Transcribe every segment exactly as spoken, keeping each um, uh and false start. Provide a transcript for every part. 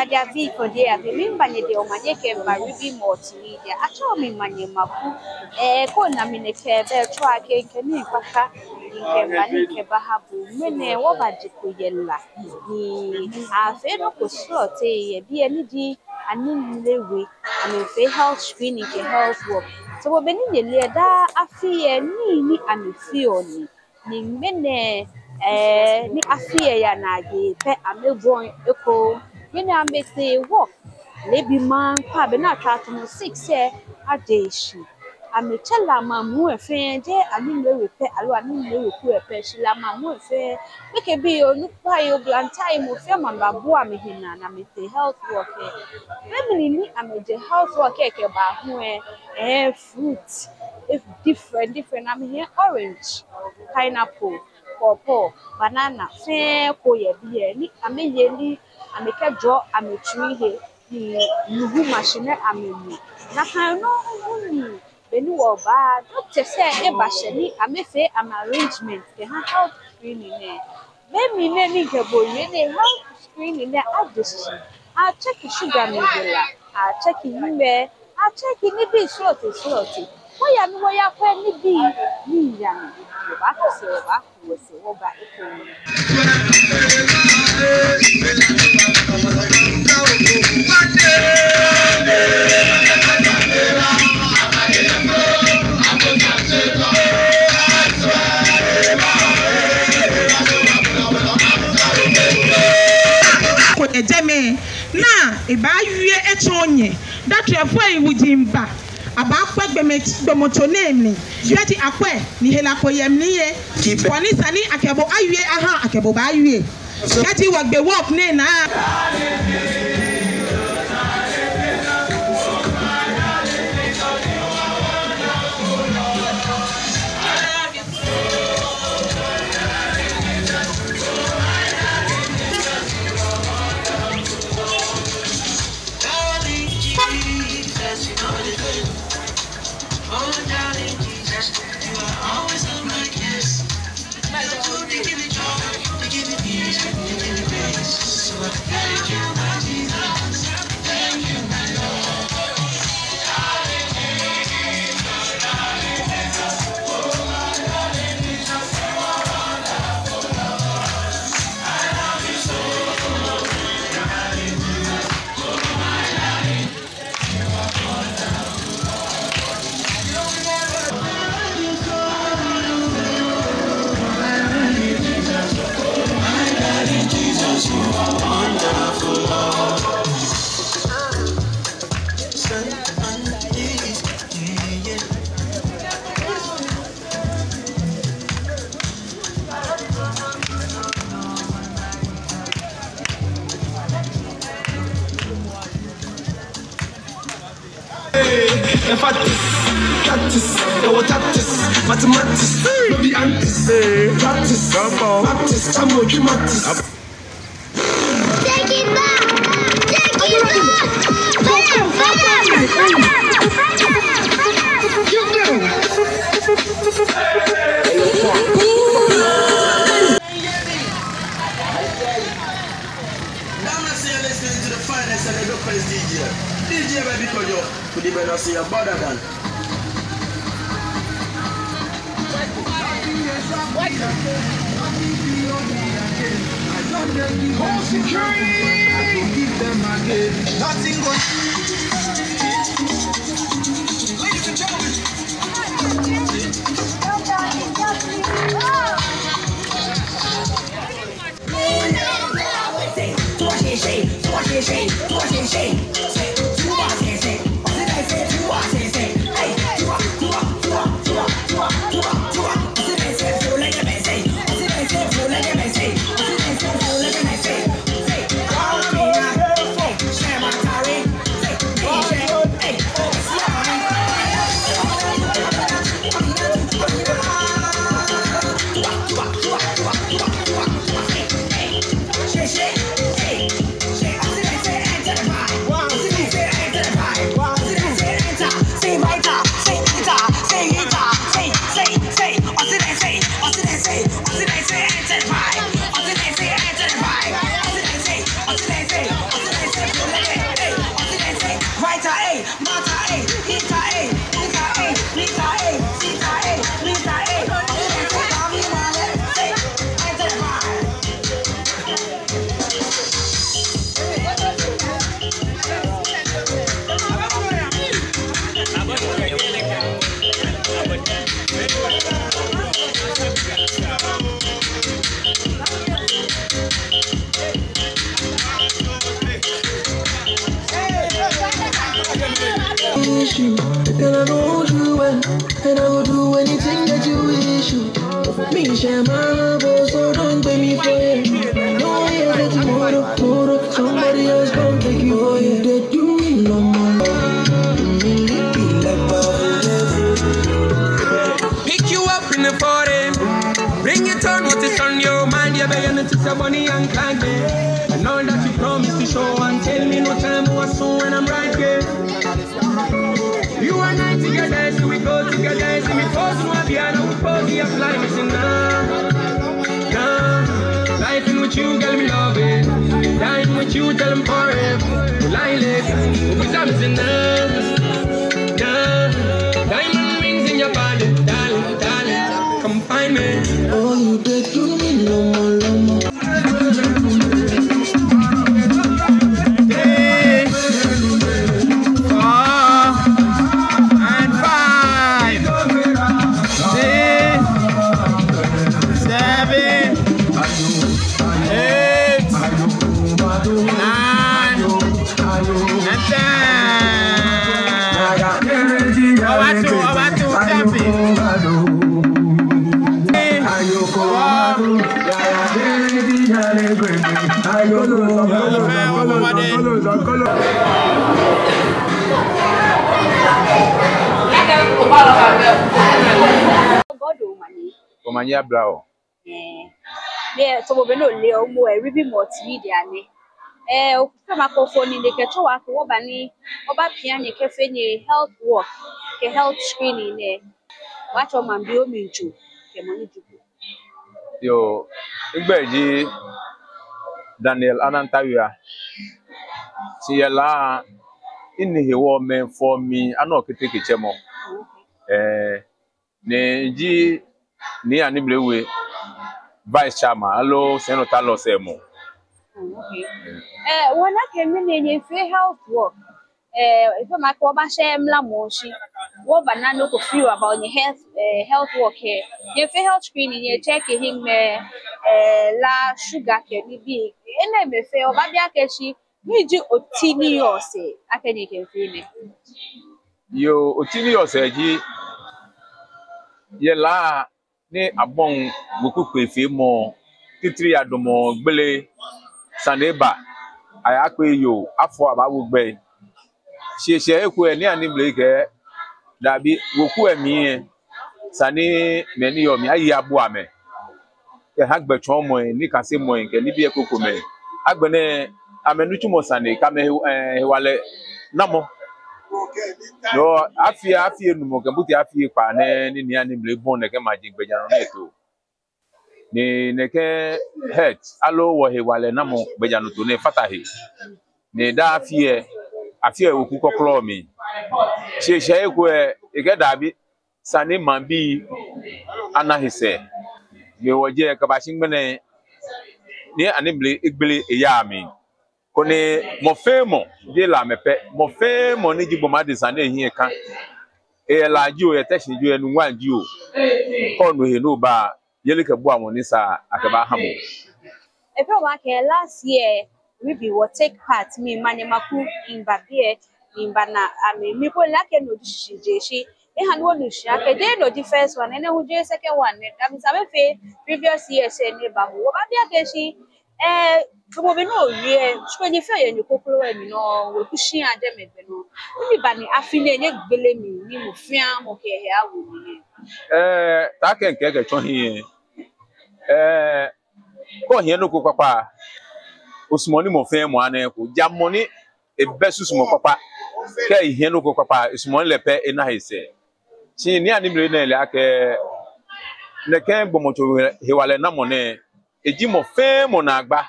Yɛ biɛ ko diɛ, yɛ biɛ miiba nyɛ diɛ, omanye kɛ miba Ruby Multimedia. Atsɛɔ mi Manye Maku. Ee, koni mi nɛkɛ bɛ tsɔ akɛ mikɛ nii kpakpa, mikɛba ni mikɛbaha bo. Ŋmɛnɛ wɔbaje ko yɛ La. Ni afee nɔ ko srɔto yɛ biɛ ni ji Anum Nlewe. Amɛfee health screening kɛ health walk. Tamɔ bɔ ni nyɛle lɛ, daa afi lɛ nii ni amɛfeɔ ni. Ni ŋmɛnɛ, ee, ni afi lɛ yaa naagbee pɛ amɛbɔi ekoŋŋ. Ŋmɛnɛ amɛtee walk leebi maŋkpa, be ni atswa tamɔ six lɛ, aje shishi. Amɛtsɛ La maŋ muu lɛ fɛɛ, jeee Anum Nlewe pɛ aloo Anum Nlewe kuu lɛ pɛ, shi La maŋ muu lɛ fɛɛ. Gbekɛbii, onukpai, oblahii, mɔ fɛɛ mɔ baabu amɛhe naa ni amɛtee health walk lɛ. Be mli ni amɛje health walk lɛ kɛba hu lɛ, ee, fruit, ee, different, different. Amɛhiɛ orange, pineapple, pawpaw, banana, fɛɛ ko yɛ biɛ ni amɛye ni amɛkɛjɔɔ amɛtsui he ni nuhu machine amɛnu. Nakai nɔŋŋ hu ni be ni wɔba, doctors lɛ eba shɛ ni amɛfee amɛ arrangement kɛha health screening nɛɛ. Be mli nɛɛ ni mikɛ bo wie nɛɛ, health screening nɛɛ aje shishi. Acheck sugar mli bo La, acheck hiŋmɛi, acheck nibii srɔto srɔto. Wɔya ni wɔyakwɛ nibii ni yaa nɔ. Wɔbaakase, wɔbaaku wɔsɛɛ, wɔba ekoŋŋ. Ko yɛ jɛmɛ ni ebaawie etsɔɔ nyɛ. Datrɛfoi wuji miiba. Abaakwɛ gbɔmɔ, gbɔmɔtso nɛɛ mli. Kɛji akwɛ ni hela ko yɛ mli lɛ, bɔ ni sa ni akɛ bo awie aha, akɛ bo baawie. Kɛji wɔgbe walk nɛɛ naa. Hey, the fact is, practice, the water tactics, mathematics, no be antics. Hey. Practice, come on. Practice, come on, you practice. Take it back. Take it back. Fire, fire, fire. Now I see you're listening to the finest and the dopest D J. D J Baby Kojo, with the brother see you better than. Home security! Nothing goes. Ladies and gentlemen. And I will do anything that you wish you. Me, Shema, so don't pay me for it. No, yeah, for tomorrow, tomorrow, somebody else come take you for it. They do me no more. Me, lippy, like, Pick you up in the foreign. Bring it on, what is on your mind? Yeah, baby, and it's a money and can't get. And all that you promise to show and tell me no time was soon when I'm right here. You and I together, as we go together, as we pause, we are the other, we pause, we are flying, missing now. Now, life in with you, girl, me love it. Dying with you, tell them forever. Lie, live, we are missing now. Now, diamond rings in your body, darling, darling. Come find me. Oh, you did do me, no more, no more. Three, four, and five, six, seven, eight, nine, and ten. Over two, over two, champion. Omanye abla o. Ɛɛ, tamɔ bɔ ni ole, omɔ, ɛɛ, Ruby Multimedia nɛ. Ɛɛ, ofee microphone nɛɛ kɛtsɔɔ wɔ akɛ wɔba ni wɔbapia nyɛ kɛfee nyɛ health walk kɛ health screening nɛɛ. Wɔtsɔɔ maŋbii omli jio kɛ mɔ ni ji bo. Yoo, migbɛi ji Daniel Anantawia. Shi yɛ La, mini hewɔ mɛi fɔɔ mi anɔ keteke tsɛmɔ. Ɛɛ, ni miji Nii Anii Mlewie vice chairman aloo sɛinɔtalɔ sɛɛmɔ. Oh, okay. Ɛɛ, wɔna akɛ mɛni nyɛfee health walk. Ɛɛ, efee mi akɛ wɔbashɛ mla mɔ shi. Wɔbana nɔ ko fioo about nyɛ health, ɛɛ, health walk lɛ. Nyɛfee health screening, nyɛ check hiŋmɛi, ɛɛ, La, sugar kɛ nibii. Enɛɛmɛi fɛɛ, wɔbabi akɛ shi mɛni ji oti ni yɔɔ sɛɛ akɛ nyɛkɛfee nɛɛ. Yoo, oti ni yɔɔ sɛɛ ji yɛ La ni abɔi weku kpeefeemɔ titri adamɔ gbele sane eba, ayakpe yoo afɔ abaawo gbɛi. Shi eshɛ he ko lɛ Nii Anii Mlewie kɛɛ dabi, weku lɛ mli lɛ esa ni mɛi ni yɔɔ mli aye abua amɛ kɛha gbɛtsɔɔmɔi, nikasemɔi kɛ nibii krokomɛi. Agbɛnɛ amɛnitsumɔ sane kɛ amɛ, ɛɛ, hewalɛ namɔ. No afii, afii enumɔ kɛbote afii ekpaa nɛɛ ni Nii Anii Mlewie bɔi nɛkɛ maji gbɛjianɔ nɛɛ toi. Ni nɛkɛ health aloo wɔhewalɛ namɔ gbɛjianɔtoo nɛɛ fata he. Ni daa afii lɛ, afeɔ weku kɔkɔlɔ mli. Shi eshɛ he ko lɛ ekɛɛ dabi, esa ni maŋbii ana he sɛɛ. Ni wɔjɛ kɛbashi ŋmɛnɛ Nii Anii Mlewie egbele eya mli. Koni mɔ fɛɛ mɔ, jeee Lamɛi pɛ, mɔ fɛɛ mɔ ni ji gbɔmɔ adesa ni ehiɛ ka, eyɛ La jio, eyɛ Teshie jio, eyɛ Nungua jio, kɛ onu he ni oba, yelikɛbuamɔ ni sa akɛbaaha bo. Efee mi akɛ last year, Ruby, wɔ take part, mi, manyɛ maku, miba biɛ, mibana amɛ, mi po lɛ akɛ no ji shishijee shi eha ni wɔnu shishi akɛ jeee no ji first one, enɛ hu jeee second one, nɛ, that means amɛfee previous years lɛ ni eba hu. Wɔbabi akɛ shi, ɛɛ, tamɔ bɔ ni owie, shi koni fɛɛ yɛ nyɛ kokloi amli nɔ, weku shia jɛmɛ gbɛ nɔ. Ni eba ni afi nɛɛ nyɛgbele mli, ni mɔ fɛɛ mɔ kɛ ehe awo mli nɛ. Ɛɛ, taakɛ mikɛɛ kɛtsɔ hiɛ. Ɛɛ, kɛ ohiɛ nɔ ko kpakpa, osumɔɔ ni mɔ fɛɛ mɔ ana eko. Ja mɔ ni ebɛ susumɔ kpakpa, kɛ ehiɛ nɔ ko kpakpa, esumɔɔ ni lɛ pɛ ena he sɛɛ. Shi Nii Anii Mlewie na ele akɛ nɛkɛ gbɔmɔtso hewalɛ namɔ nɛɛ, eji mɔ fɛɛ mɔ naagba.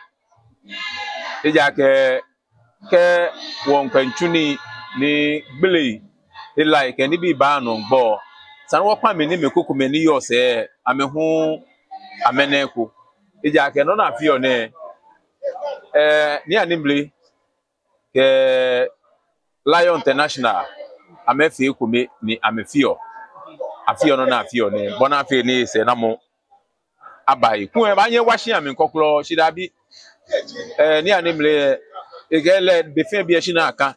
Ejaakɛ kɛ wɔmiikɛ mitsu nii ni gbele, hela kɛ nibii baaa nɔ gbɔ, esa ni wɔkpa mli ni mɛi krokomɛi ni yɔɔ sɛɛ, amɛ hu amɛna eko. Ejaakɛ nɔ ni afeɔ nɛɛ, ɛɛ, Nii Anii Mlewie kɛ Lion International, amɛfee ekome ni amɛfeɔ. Afeɔ nɔ ni afeɔ nɛɛ bɔ ni afee ni sɛɛnamɔ aba he. Kulɛ ebaanyɛ ewa shia mli kɔkɔlɔ, shi dabi. Ɛɛ, Nii Anii Mlewie, ekɛɛ lɛ be fɛɛ be lɛ eshinaa ka.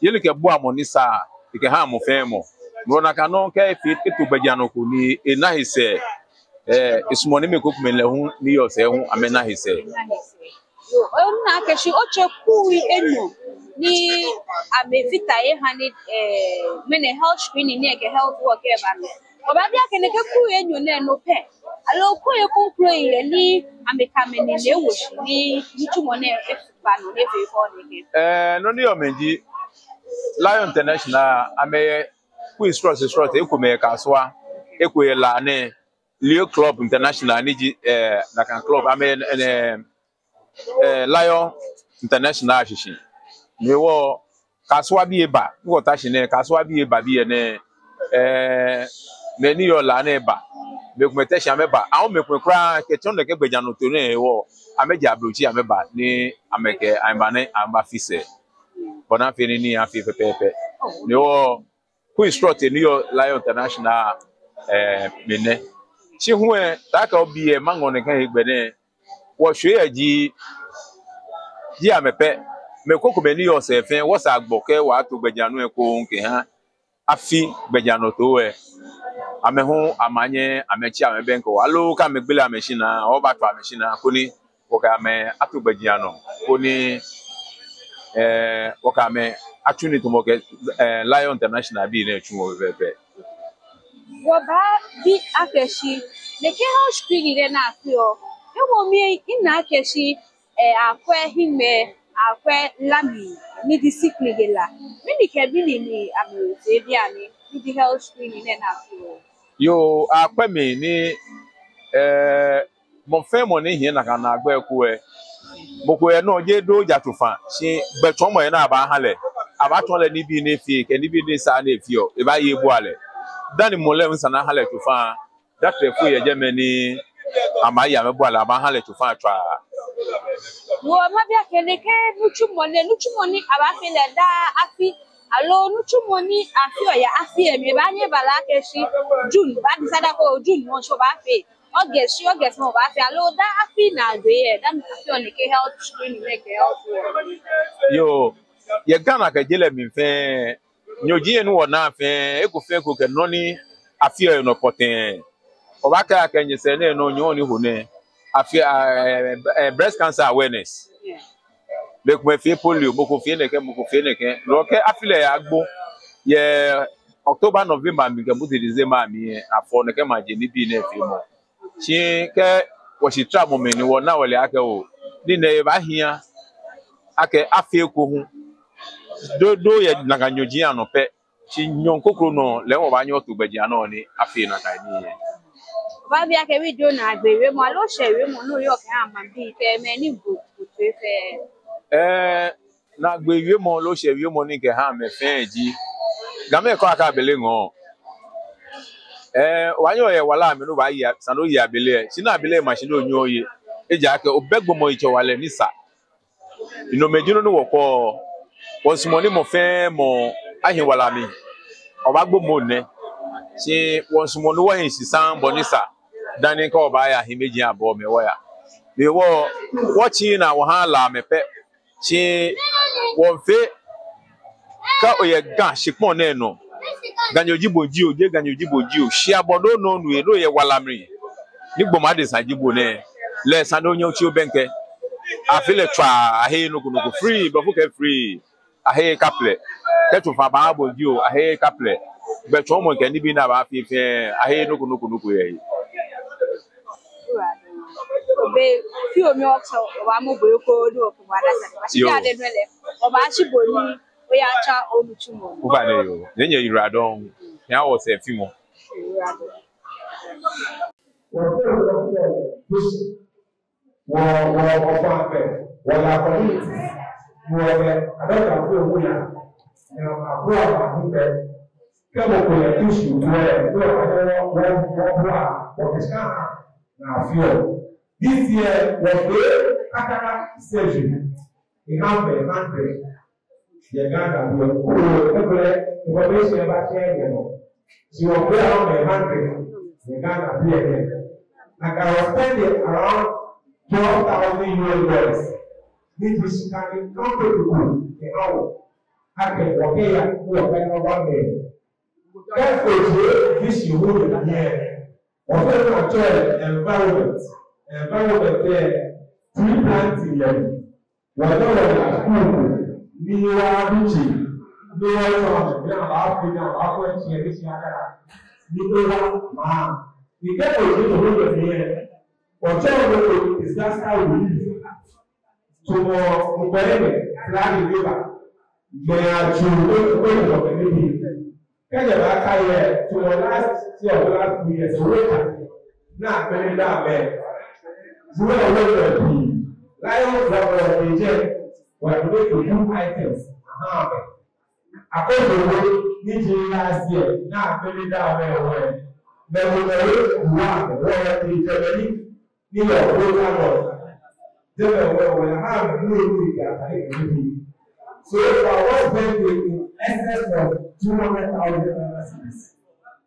Yelikɛbuamɔ ni sa, ekɛhaa mɔ fɛɛ mɔ. No hewɔ nakai nɔŋŋ kɛ efee eto gbɛjianɔ ko ni ena he sɛɛ, eh, esumɔɔ ni mɛi krokomɛi lɛ hu ni yɔɔ sɛɛ hu amɛna he sɛɛ. Yoo, ona akɛ shi otsɛ kuu enyɔ ni amɛfata he hani, eh, mɛni health screening ni ekɛ health work eba nɔ. Obaabi akɛ nɛkɛ kuu enyɔ nɛɛ nɔ pɛ, aloo kuu ekoŋŋ kroko yɛ ni amɛkɛ amɛnine wo shi ni nitsumɔ nɛɛ eba nɔ ni efee fɛo nɛkɛ? Eh, nɔ ni yɔɔ mli ji Lion International, amɛyɛ kuu srɔtoi srɔtoi, ekomɛi yɛ Kasoa, eko yɛ La nɛɛ, Leo Club International ni ji, eh, nakai club, amɛ, eh, eh, Lion International shishi. No hewɔ Kasoa bii eba, ni wɔta shi nɛɛ, Kasoa bii eba biɛ nɛɛ, eh, mɛi ni yɔɔ La nɛɛ eba, mɛi komɛi ta shi amɛba, awo mɛi komɛi kwraa kɛtsɔ nɛkɛ gbɛjianɔtoo nɛɛ hewɔ, amɛjɛ ablotsiri amɛba, ni amɛkɛ amɛba ni amɛbafi sɛɛ. Bɔ ni afee ni nii afee pɛpɛɛpɛ. No hewɔ kuu srɔtoi ni yɔɔ Lion International, eh, mli nɛ. Shi hu lɛ, taakɛ obi lɛ, maŋɔ nɛkɛ hegbɛ nɛɛ, wɔshwee lɛ ji, ji amɛ pɛ, mɛi krokomɛi ni yɔɔ sɛɛ fɛɛ, wɔsaa gbɔ kɛ wɔyaato gbɛjianɔ lɛ ekoŋŋ kɛha afi gbɛjianɔtoo lɛ. Amɛ hu amɛnyɛ amɛtsi amɛbɛŋkɛ wɔ, aloo kɛ amɛgbele amɛshinaa, wɔbaato amɛshinaa koni wɔkɛ amɛ ato gbɛjianɔ koni, eh, wɔkɛ amɛ atsu nii tamɔ kɛ, eh, Lion International bii nɛɛ tsu wɔ pɛpɛɛpɛ. Wɔbaabi akɛ shi nɛkɛ health screening nɛɛ ni afeɔ, hewɔ mli lɛ, mina akɛ shi, eh, akwɛ hiŋmɛi, akwɛ la mli, ni ji sick leave la. Mɛni kɛ mɛni ni amɛfeɔ bianɛ, ni ji health screening nɛɛ ni afeɔ? Yoo, akwɛ mli ni, eh, mɔ fɛɛ mɔ ni hiɛ nakai naagbee ko lɛ, mɔ ko yɛ nɔ, jeee do ja tsofa, shi gbɛtsɔɔmɔ yɛ ni abaaha lɛ, abaatsɔɔ lɛ nibii ni efeɔ, kɛ nibii ni esa ni efeɔ, ebaaye ebua lɛ. Dani mɔ lɛ hu esa ni aha lɛ tsofa, datrɛfoi yɛ jɛmɛ ni amɛye amɛbua lɛ, abaaha lɛ tsofa tswaa. Yoo, mabi akɛ nɛkɛ nitsumɔ nɛɛ, nitsumɔ ni abaafee lɛ daa afi, aloo nitsumɔ ni afeɔ yɛ afi lɛ mli, ebaanyɛ eba lɛ akɛ shi June, baadi sane ko June mɔ shi obaafee. August, shi August mɔ obaafee, aloo daa afi naagbee lɛ, daa afeɔ nɛkɛ health screening nɛɛ kɛ health work? Yoo, yɛ Ghana kɛ je lɛ mli fɛɛ, nyɔji lɛ ni wɔnaa fɛɛ, eko fɛɛ eko kɛ nɔ ni afeɔ yɛ nɔ pɔtɛɛ. Obaakɛɛ akɛ nyɛsɛɛ nɛɛ nɔ nyɔɔŋ ni ho nɛɛ, afeɔ, eh, eh, breast cancer awareness. Mɛi komɛi feɔ polio, mɔ ko feɔ nɛkɛ, mɔ ko feɔ nɛkɛ. Lɔ kɛ afi lɛ yaagbo, yɛ October, November mli kɛmuti December mli lɛ, afɔɔ nɛkɛ maje nibii nɛɛ feemɔ. Shi kɛ wɔshitramɔ mli ni wɔna wɔle akɛ oo, nii nɛɛ ebaahia akɛ afee eko hu. Do, do yɛ nakai nyɔji lɛ anɔ pɛ. Shi nyɔɔŋ kroko nɔ lɛ wɔbaanyɛ wɔto gbɛjianɔ ni afee nakai nii lɛ. Obaabi akɛ wi do naagbee wiemɔ, aloo shɛɛ wiemɔ ni oyɔɔ kɛha maŋbii fɛɛ, mɛi ni bo, bo toi fɛɛ. Eh, naagbee wiemɔ loo shɛɛ wiemɔ ni mikɛhaa mɛi fɛɛ ji, Gamɛi kɛɔ akɛ abele ŋɔɔ. Eh, obaanyɛ oyɛ wala mli ni obaaye, esa ni oye abele lɛ. Shi ni abele ma shi ni onyɛɛɛ oye, ejaakɛ obɛ gbɔmɔ yitsɔwalɛ ni sa. Ni no mli ji nɔ ni wɔkɛɔ, wɔsumɔɔ ni mɔ fɛɛ mɔ ahi wala mli. Obaagbo moŋ nɛ. Shi wɔsumɔɔ ni wɔhi shi saŋŋ bɔ ni sa, dani kɛ wɔbaaya hiimeji abɔɔ mɛi wɔya. Ni wɔ, wɔtsii naa wɔhaa Lamɛi pɛ. Shi wɔmiifee, kɛ oyɛ Ga shikpɔŋ nɛɛ nɔ, Ganyo ji bo jio, jeee Ganyo ji bo jio, shi abɔdoo nɔ nu yɛ, ni oyɛ wala mli, ni gbɔmɔ adesa ji bo nɛɛ, lɛ esa ni onyɛ otsi obɛŋkɛ. Afee lɛ tswaa, aheee nɔ ko nɔ ko, free, blɔfo kɛɛ free, aheee kaplɛ. Kɛ tsofa baaha bo jio, aheee kaplɛ. Gbɛtsɔɔmɔ kɛ nibii ni abaafee fɛɛ, aheee nɔ ko nɔ ko nɔ ko yɛ he. Obe, fioo mi ɔtɔ, obaamɔ bo eko do, obaada sane. Yoo. Shi ade nɔ lɛ, obaashi bo ni oyatswa onitsumɔ. Ofainɛ yoo. Nyɛyiwaladɔŋŋ. Nyɛhaa wɔ sɛɛ fimɔ. Wɔ, wɔ, wɔ, wɔfã kpɛ, wɔya community, wɔkɛ adɔkafoi hu ya, ni abua wɔ ahiɛ kpɛ. Kɛ mɔ ko yɛ issue ko lɛ, ni wɔkɛ wɔ, wɔ, wɔbua, wɔkɛ shika ha, ni afeɔ. This year, wɔfee cataract surgery. Eha mɛi hundred yɛ Ghana biɛ. Kɛkɛ lɛ, information eba share yɛ nɔ. Shi wɔfee eha mɛi hundred yɛ Ghana biɛ nɛɛ. Nakai wɔ spend around twelve thousand U S dollars. Ni ji shika ni country people kɛha wɔ. Akɛ wɔkɛya, wɔkɛya wɔba mɛi. Kɛ oje vision hu yɛ biɛ, wɔfee nɔ ni atsɛɔ lɛ environment. Environment lɛ, tree planting yɛ mli. Wɔnɔ wɔya school, ni wɔya biɛ, ni wɔtsɔɔ amɛ, ni amɛbaafee, ni amɛbaakɔ tsɛ, ni tsɛ akara, ni wɔba maa. Ni kɛ oje nɔ ni yɛ biɛ, wɔtsɛɔ nɔ ko disaster relief. Tamɔ mɔ ko yɛ nɛɛ, flood ni ba. Mɛi atsu, o, o, o, o, o, o. Kɛjɛ ba ka yɛ, tamɔ last year, last two years, wɔka. Ni akpɛlɛ da mɛi. Wɔyɛ, wɔyɛ pii. Lions Club lɛ, wɔyɛ, wɔyɛ, wɔyɛ good items. Aha. Akɔsɔ wɔ, ni ji last year, ni akpɛlɛ da mɛi wɔ. Mɛi wɔ, mɛi wɔ, wɔyɛ, wɔyɛ, wɔyɛ, ni yɛ ɔbɔ ta nɔ. Jɛmɛ wɔ, wɔha mɛi ni yɛ ni kɛ ata ni kɛ ni bi. So far, we spent in excess of two hundred thousand Ghana cedis.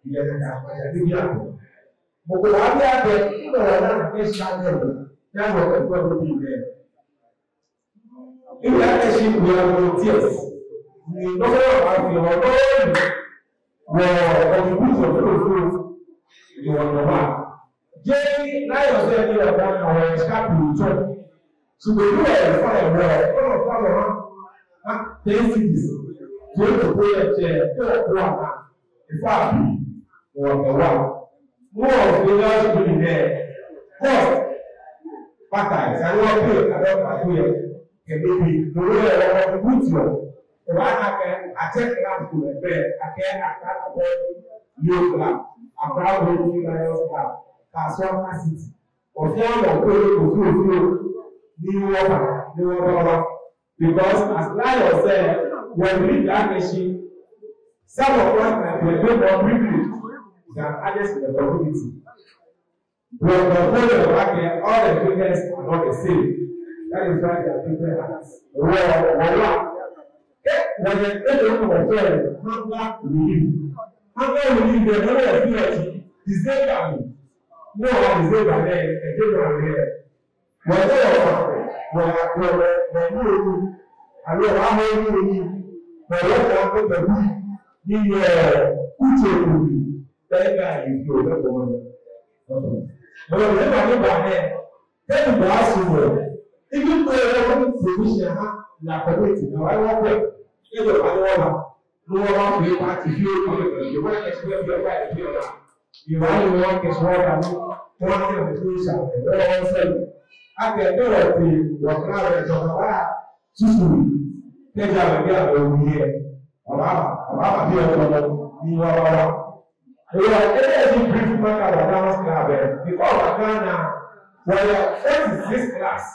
Yɛ ni kɛ ata ni bi ato. Mɔ ko baabi akɛ, nɔ ni wɔna kɛ shia nɛɛ, ni wɔkɛ fɔ ni bi nɛɛ. Ebi akɛ shi we are volunteers. Ni nɔ fɛɛ nɔ ni wɔbaafee, wɔ, wɔ contribute wɔ fɛɛ wɔ fɛɛ. Ni wɔnɔ wa. Jeee ni yɔɔ sɛɛ ni wɔba ni wɔyɛ shika pii tsɔ. So we do it for a while. All of us, huh? Huh? Ten cedis. Twenty ko yɛ tsɛ, twenty ko aha. Efa pii. Wɔ, wɔ, wɔ. Wɔ fellowship ni nɛ. Cost. Pata, esa ni wɔ pay, adɔ patu yɛ. Kɛ bi bi, no yɛ wɔ contribute yɔ. Ebaana akɛ, atsɛ club ko lɛ bɛ, akɛ Accra Boys Youth Club, Accra Boys Youth Lions Club, Kasoa City. Ofia na ofio, ofio, ofio. Ni wɔba, ni wɔba wa. Because as Lions sɛ, we believe that nation, some of us might be a bit more privileged than others in the community. But the problem is that all the figures are not the same. That is why there are different acts. Wɔ, wɔ, wɔ. Eh, wɔyɛ, eh, wɔyɛ, wɔyɛ, hunger relief. Hunger relief, the number of people, December, no, December, eh, eh, January, eh. Wɔyɛ, wɔ, wɔ, wɔ, wɔ, wɔ, wɔ, aloo, wɔ, wɔ, wɔ, wɔ, wɔ, wɔ, wɔ, ni yɛ, kutu, kutu, bɛga, yi, yi, bɛ, bɔ, bɔ, bɔ, bɔ, bɔ, bɔ, bɔ, bɔ, Tell me what you want. Even though you have provision, huh? La community, now I want to. You don't want to. No one want to be part of you. You want to express your right to your life. You want to want to show up and want to be yourself. I can tell you what you want to talk about. Susu. Kɛji abɛbi abɛ omi yɛ. Ɔba, ɔba, ɔba bi ɔtɔ ni wa wa wa. Ewa, ele ji brief maka wa Lions Club, eh. Because wa Ghana, wɔyɛ forty-six clubs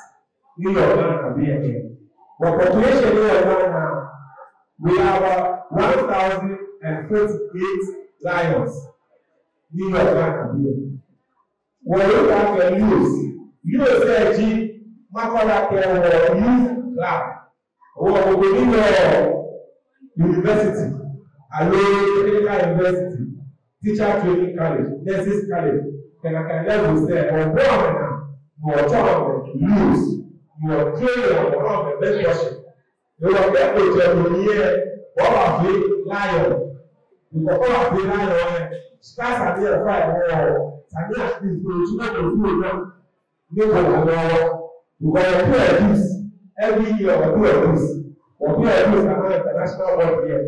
ni yɔɔ Ghana biɛ. Wɔ population ni yɔɔ Ghana, we have, uh, one thousand and forty-eight Lions ni yɔɔ Ghana biɛ. Wɔyɛ akɛ Lions, Lions lɛ ji, makɛɛ akɛ wɔ youth club. Wɔ, wɔ, wɔ ni yɔɔ university, aloo technical university, teacher training college, nurses college, kɛ nakai levels lɛ, wɔbɔ amɛnaa, wɔtsɔɔ amɛ Lions, wɔtrain amɛ, wɔha amɛ mentorship. Ewa kɛ ojɛ mɔ ni yɛ, wɔbaafee Lion. Because wɔbaafee Lion lɛ, stars are there for a while. Sani at least, no, no, no, no. Ni ko na lɔ. Because we play this every year, we play this. We play this at international world here.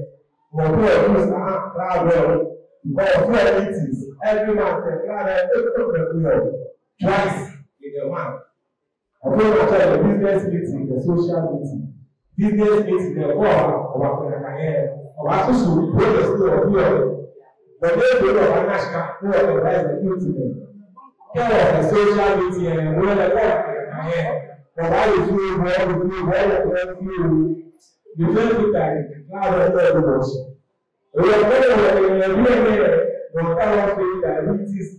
We play this at club world. Because we play meetings every month, the club, every month, twice in a month. Of course, we have the business meeting, the social meeting. Business meeting, the war, our career, our social progress, we are here. But they do not have national, who are the right executive. Kɛ wɔ social meeting, wɔ lɛ wɔ career, wɔ ba yi fi, wɔ yi fi, wɔ yi fi. The first thing that, now the third was. Wɔ lɛ wɔ lɛ wɔ lɛ wɔ ta wɔ fi diabetes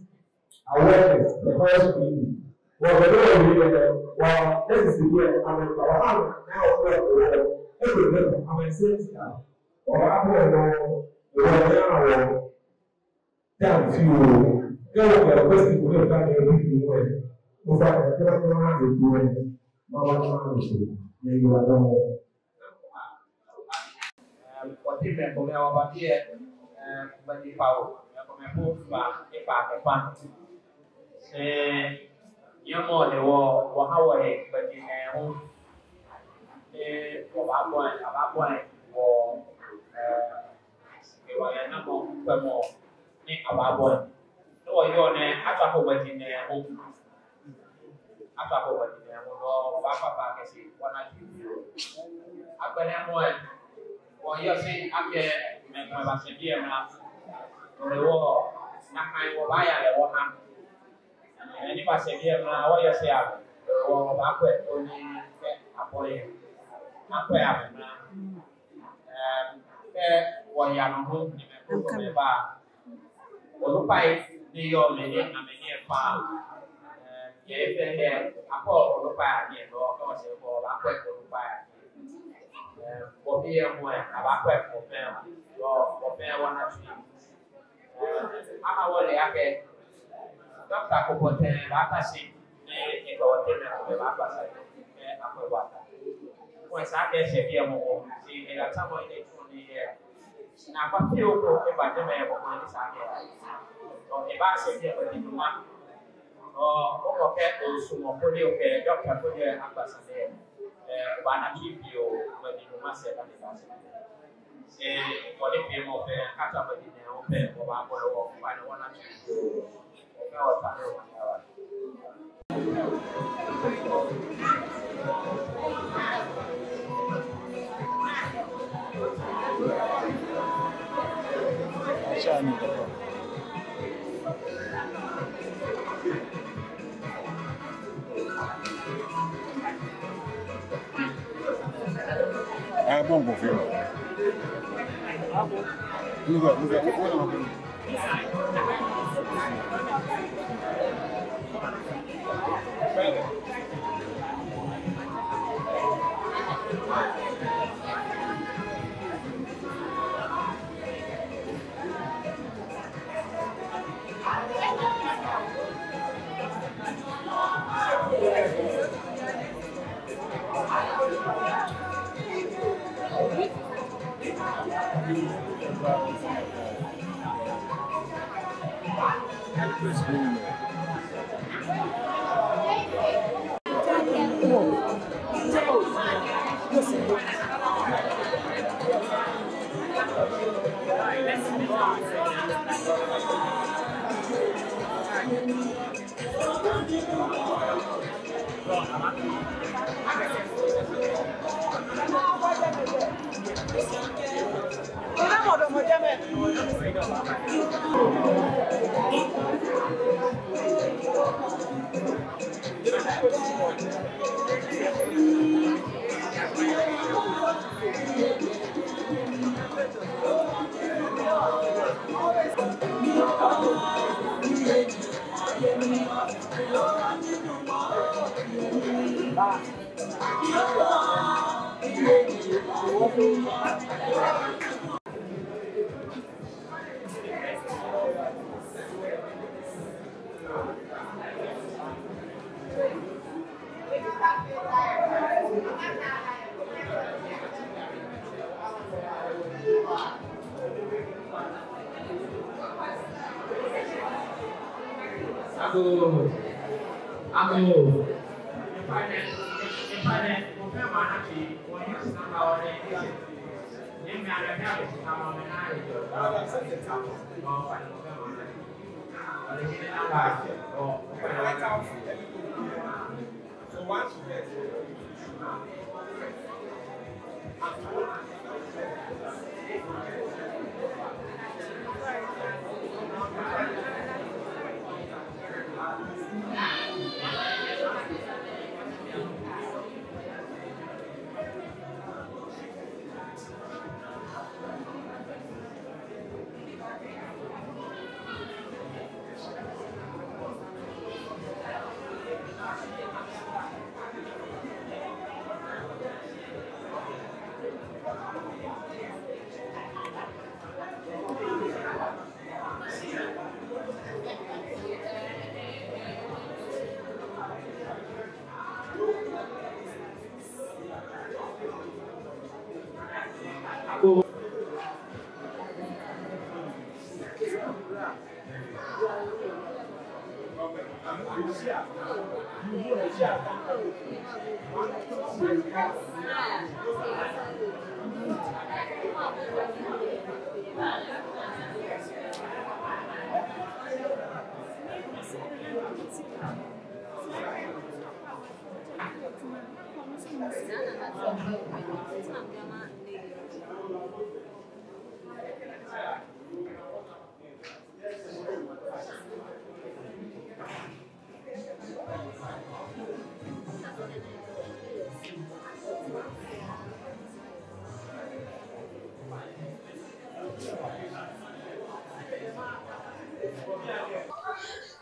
awareness, the first thing. Wɔ lɛ wɔ lɛ wɔ, this is the year, I mean, our hand, now wɔ lɛ wɔ lɛ, every level, I mean, same thing. Wɔ lɛ wɔ lɛ wɔ lɛ wɔ. Damn few. Kɛ wɔ kɛ request ko lɛ ka kɛ bi wɔ. Ofa kɛ kɛ ba kɛ ma de wɔ. Ma ba ma de. Ni wɔ da. Um, what if I come here over here? Gbɛji kpawo, mɛi komɛi po ba, ekpa kɛ fa. Shi nyɛmɔ hewɔ, wɔha wɔhe gbɛji nɛɛ hu. Ni wɔbaabɔi, abaabɔi wɔ, eh, hewalɛnamɔ kpɛmɔ ni abaabɔi. Ni wɔyɔɔ nɛɛ, atswako gbɛji nɛɛ hu. Atswako gbɛji nɛɛ hu, no wɔbaakpa fai akɛ shi wɔna tsui fioo. Agbɛnɛ mɔ ɛ, wɔyɔse akɛ mɛi komɛi bashɛ biɛ mra. No hewɔ, nakai wɔbaaya lɛ wɔha. Mɛi ni bashɛ biɛ mra, wɔyɔse amɛ. Wɔbaakwɛ koni kɛ abɔi, akwɛ amɛ mra. Em, kɛ wɔya nɔ hu, ni mɛi komɛi ba. Onukpai ni yɔɔ mli ni amɛhiɛ fa. Em, yɛ efee lɛ, akɔ onukpai ahiɛ nɔ, kɛ wɔsɛɛ kɔ, wɔbaakwɛ onukpai ahiɛ. Em, wɔbiɛ mɔ ɛ, abaakwɛ mɔ fɛɛ mɔ. Wɔ, wɔ fɛɛ wɔna tsui. Em, aha wɔle akɛ, dɔkta ko po tɛŋŋ baakpa shi, ni ekɛ wɔteŋ mɛi komɛi baakpa shi, kɛ akwɛ wɔ ata. Mɔ ɛ esa akɛ eshɛ biɛ mɔ ko, shi elatsa mɔ ɛ ni etsu nii yɛ. Naagba fioo ko eba jɛmɛ mɔ ko ni esa akɛ. Ɔ, ebashɛ biɛ mɔ ni numa. Ɔ, okɛ osumɔ koni okɛ dɔkta koni akpa sane. Ɛ, obaana tsui fioo, mɔ ni numa sɛɛ ba ni bashɛ. Ɛ, wɔle fioo mɔ fɛɛ, kata mɔ ni nɛ, wɔfɛɛ, wɔbaabɔi wɔ, wɔbaana wɔna tsui fioo. Wɔfɛɛ wɔta ni wɔbaana wɔ. Ɛ, bongo fio. Luga, luga, luga. Agoo, agoo.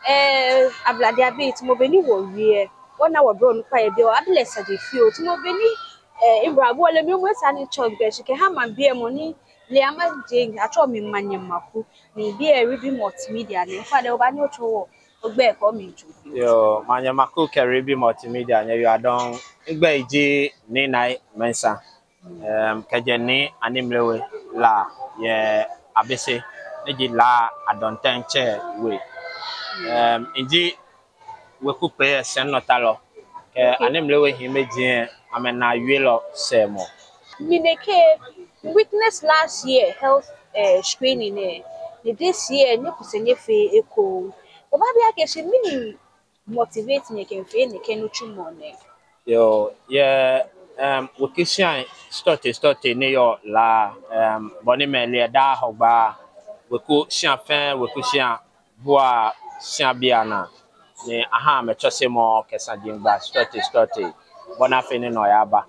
Eh, Ablade Abii, tamɔ bɔ ni wɔwie, wɔna wɔ bro no kpa yɛ biɛ, wɔ abi lɛ saji fioo, tamɔ bɔ ni, eh, Ibrahim, wɔle mi mu esa ni tsɔ gbɛ shi kɛha maŋbii mɔ ni le ama je, atsɛɔ mi Manyɛ Maku, ni biɛ Ribi Multimedia, ni in fact, oba ni otsɔɔ wɔ ogbɛi kɛ omli tsu. Yoo, Manyɛ Maku kɛ Ribi Multimedia, nyɛyiwaladɔŋŋ. Migbɛi ji Nii Nai Mensah. Em, kɛjɛ Nii Animlewe La yɛ Abese, ni ji La Adɔntɛŋ Tsɛ We. Em, miji weku kpee lɛ sɛinɔtalɔ kɛ Animlewe hiimeji lɛ amɛnaawielɔ sɛɛmɔ. Mi nɛkɛ, mi witness last year health, eh, screening lɛ, ni this year nyɛkusɛɛ nyɛfee eko. Obabi akɛ shi mɛni motivate nyɛ kɛfee nɛkɛ nitsumɔ nɛɛ? Yoo, yɛ, em, weku shia srɔtoi srɔtoi ni yɔɔ La, em, bɔ ni mɛi le lɛ daa Hɔgbaa, weku shia fɛɛ weku shia buaa shiabii anaa, ni ahaa amɛ tsɔsemɔ kɛ saji ŋmaa srɔtoi srɔtoi, bɔ ni afee ni nɔ lɛ aba.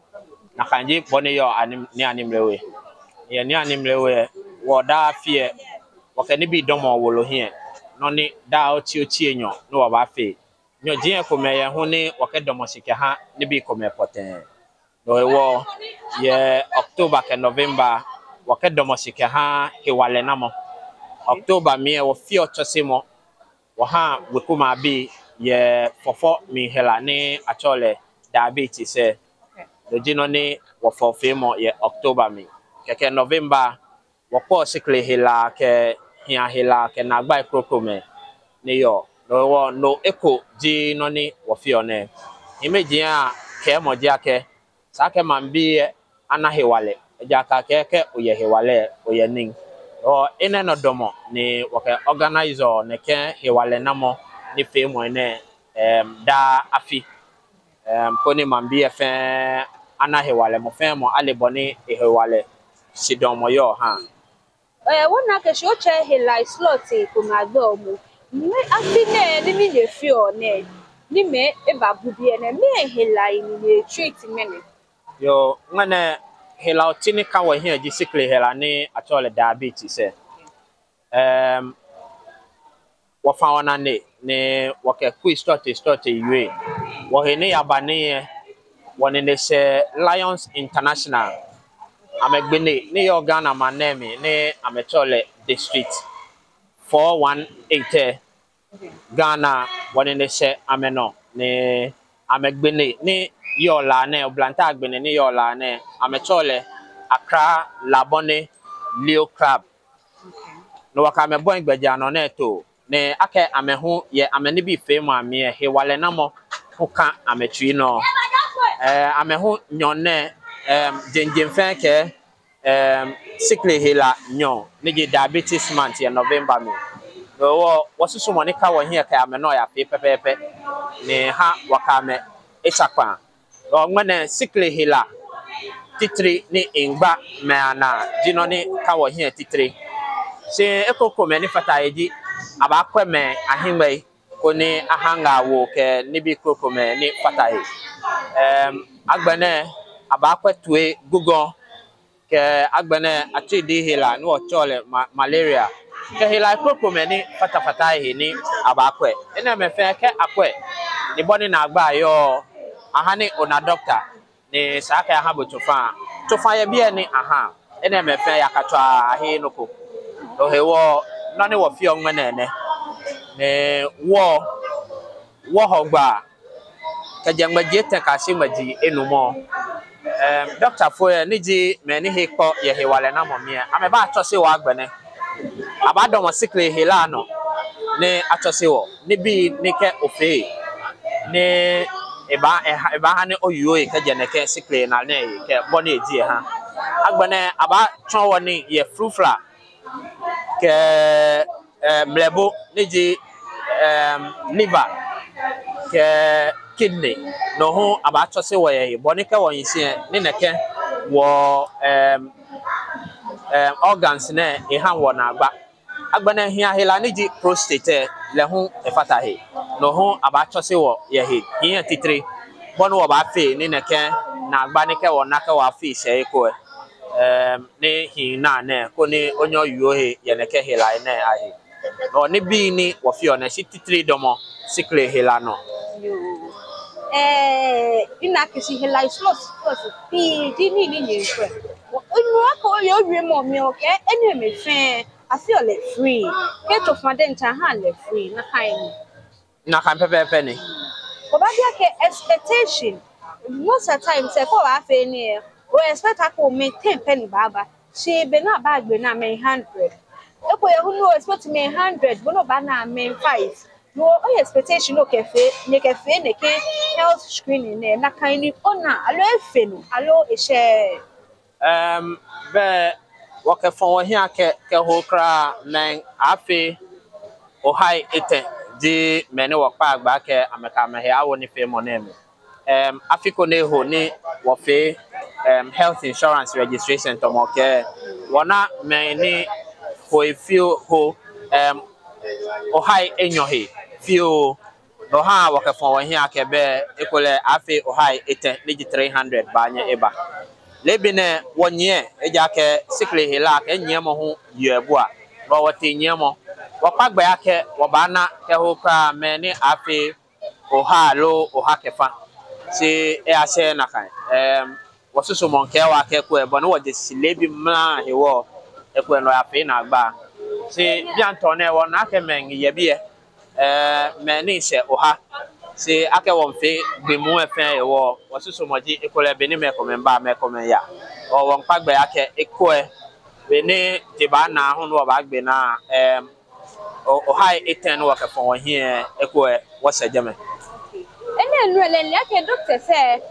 Nakai ji bɔ ni yɔɔ Anim-, Nii Animlewe. Yɛ Nii Animlewe, wɔ daa afi lɛ, wɔkɛ nibii damɔɔ wolo hiɛ, nɔ ni daa oti oti enyɔ ni wɔbaafee. Nyɔji lɛ ekomɛi yɛ hu ni wɔkɛdamɔ shi kɛha nibii komɛi pɔtɛɛ. No hewɔ yɛ October kɛ November, wɔkɛdamɔ shi kɛha hewalɛnamɔ. October mli lɛ wɔfeɔ tsɔsemɔ, wɔhaa wekumɛi abii yɛ fɔfɔ mli hela ni atsɛɔ lɛ diabetes lɛ. No ji nɔ ni wɔfɔɔ feemɔ yɛ October mli. Kɛkɛ November, wɔkpɛɔ sikli hela kɛ hia hela kɛ naagbai krokomɛi ni yɔɔ. No hewɔ no eko ji nɔ ni wɔfeɔ nɛɛ. Hiimeji lɛ akɛɛmɔ ji akɛ, esa akɛ maŋbii lɛ ana hewalɛ, ejaakɛ akɛɛ kɛ oyɛ hewalɛ lɛ, oyɛ nii. Hewɔ enɛ nɔ damɔ ni wɔkɛ organizeɔ nɛkɛ hewalɛnamɔ nifeemɔi nɛɛ, em, daa afi. Em, koni maŋbii lɛ fɛɛ ana hewalɛ, mɔ fɛɛ mɔ ale bɔ ni ehewalɛ shidɔɔmɔ yɔɔ eha. Eh, wɔna akɛ shi otsɛ helai srɔtoi komɛi agbɛi momo. Ni afi nɛɛ ni minyɛ fioo nɛɛ, ni mɛi eba bu biɛ nɛɛ, mɛɛ helai ni nyɛ treat ŋmɛnɛ? Yoo, ŋmɛnɛ hela oti ni ka wɔhiɛ ji sikli hela ni atsɛɔ lɛ diabetes lɛ. Em, wɔfã wɔnane ni wɔkɛ kui srɔtoi srɔtoi wie. Wɔhe ni yaba nii lɛ, wɔnine sɛɛ Lions International. Amɛgbɛnɛ ni yɔɔ Ghana maŋ nɛɛ mli ni amɛtsɛɔ lɛ District four one eight lɛ. Ghana, wɔnine sɛɛ amɛnɔ ni amɛgbɛnɛ ni yɔɔ La nɛɛ, oblahii agbɛnɛ ni yɔɔ La nɛɛ, amɛtsɛɔ lɛ Accra Labone Leo Club. No wɔkɛ amɛ bɔi gbɛjianɔ nɛɛ too, ni akɛ amɛ hu yɛ amɛnibii feemɔ amli lɛ hewalɛnamɔ hu ka amɛtsui nɔ. Eh, amɛ hu nyɔɔŋ nɛɛ, em, jeŋ jeŋ fɛɛ kɛ, em, sikli hela nyɔɔŋ, ni ji diabetes month yɛ November mli. No hewɔ wɔsusumɔ ni ka wɔhiɛ kɛ amɛnɔ yafee pɛpɛɛpɛ, ni ha wɔkɛ amɛ esa kpaa. Hewɔ ŋmɛnɛ sikli hela titri ni miigba mɛi anaa ji nɔ ni ka wɔhiɛ titri. Shi ekrokomɛi ni fata he ji, abaakwɛ mɛi ahiŋmɛi koni ahaŋa awo kɛ nibii krokomɛi ni fata he. Em, agbɛnɛ abaakwɛ toi, gugɔ, kɛ agbɛnɛ atiridii hela ni wɔtsɛɔ lɛ ma-, malaria. Kɛ helai krokomɛi ni fata fata he ni abaakwɛ. Enɛɛmɛi fɛɛ kɛ akwɛ, ni bɔ ni naagba yɔɔ, aha ni ona doctor, ni esa akɛ aha bo tsofa. Tsofa yɛ biɛ ni aha. Enɛɛmɛi fɛɛ yakatswaa, aheee nɔ ko. No hewɔ nɔ ni wɔfeɔ ŋmɛnɛ nɛ. Ni wɔ, wɔ Hɔgbaa, kɛjɛ ŋmɛji etɛ kɛyashi ŋmɛji enumɔ. Em, doctorfoi lɛ, ni ji mɛi ni he kpɔ yɛ hewalɛnamɔ mli lɛ, amɛbaatsɔse wɔ agbɛnɛ. Abaadamɔ sikli hela nɔ. ni atsɔse wɔ, nibii ni kɛ ofee ni ebaa, eha, ebaaha ni oyoo he kɛjɛ nɛkɛ sikli naa nɛɛ he kɛ bɔ ni eji eha. Agbɛnɛ abaatsɔɔ wɔ nii yɛ flufla kɛ, eh, mlɛbo ni ji, eh, liver kɛ kidney. No hu abaatsɔse wɔ yɛ he bɔ ni kɛ wɔnyiɛ shi lɛ ni nɛkɛ wɔ, eh, eh, organs nɛɛ eha wɔ naagba. Agbɛnɛ hia hela ni ji prostate lɛ, lɛ hu efata he. No hu abaatsɔse wɔ yɛ he, hii lɛ titri, bɔ ni wɔbaafee ni nɛkɛ naagba ni kɛ wɔna kɛ wɔfee sɛɛ eko lɛ, em, ni hii naa nɛɛ, koni onyɛ oyoo he yɛ nɛkɛ helai nɛɛ ahe. No nibii ni wɔfeɔ nɛ, shi titri damɔ sikli hela nɔ. Yoo. Eh, mina akɛ shi helai slow, slow, pii ji nii ni nyɛfeɔ. Onu akɛ oye owiemɔ mli okɛɛ enɛɛmɛi fɛɛ afeɔ lɛ free. Kɛ tsofa diɛŋtsɛ ahaa lɛ free, nakai ni. Nakai pɛpɛɛpɛ ni. Obaabi akɛ expectation. Most of the time, sɛɛ kɛ obaafee nii lɛ, o expect akɛ o maintain pɛ ni baaba. Shi be ni abaagbe naa mɛi hundred. Eko yɛ hu ni o expect mɛi hundred, bo ni obaana mɛi five. No, o expectation ni okɛfee, ni okɛfee nɛkɛ health screening nɛɛ, nakai ni ona, aloo efee nɔ, aloo eshɛɛɛ? Em, bɛ wɔkɛfɔ wɔhiɛ akɛ, kɛho kwraa mɛi aaafee ohai etɛ ji mɛi ni wɔkpaa gbɛ akɛ amɛkɛ amɛhe awo nifeemɔ nɛɛ mli. Em, afi ko ni eho ni wɔfee, em, health insurance registration, tamɔ akɛ wɔna mɛi ni ho fioo, ho, em, ohai enyɔ he fioo. No ha wɔkɛfɔ wɔhiɛ akɛ bɛ ekolɛ aaafee ohai etɛ ni ji three hundred baanyɛ eba. Leebi nɛɛ wɔnyiɛ, ejaakɛ sikli hela kɛ nyiɛmɔ hu yɛ bua. No wɔtee nyiɛmɔ. Wɔkpa gbɛ akɛ wɔbaana kɛho kwraa mɛi ni aaafee oha aloo oha kɛ fa. Shi eyashɛɛɛ nakai. Em, wɔsusumɔ miikɛɛ wɔ akɛ eko lɛ, bɔ ni wɔje shishi leebi mra hewɔ, eko lɛ no oyafee naagba. Shi bianɛ tɔɔ nɛɛ wɔna akɛ mɛi yɛ biɛ, eh, mɛi ni shɛ oha. Shi akɛ wɔmiifee gbi muu lɛ fɛɛ hewɔ, wɔsusumɔ ji ekolɛ be ni mɛi komɛi baa, mɛi komɛi yaa. Wɔ, wɔmiikpa gbɛ akɛ eko lɛ, be ni je baana hu ni wɔbaagbe naa, em, o, ohai etɛ ni wɔkɛfɔ wɔhiɛ eko lɛ wɔsɛɛ jɛmɛ. Enɛ nɔ lɛ, mile akɛ doctor sɛɛ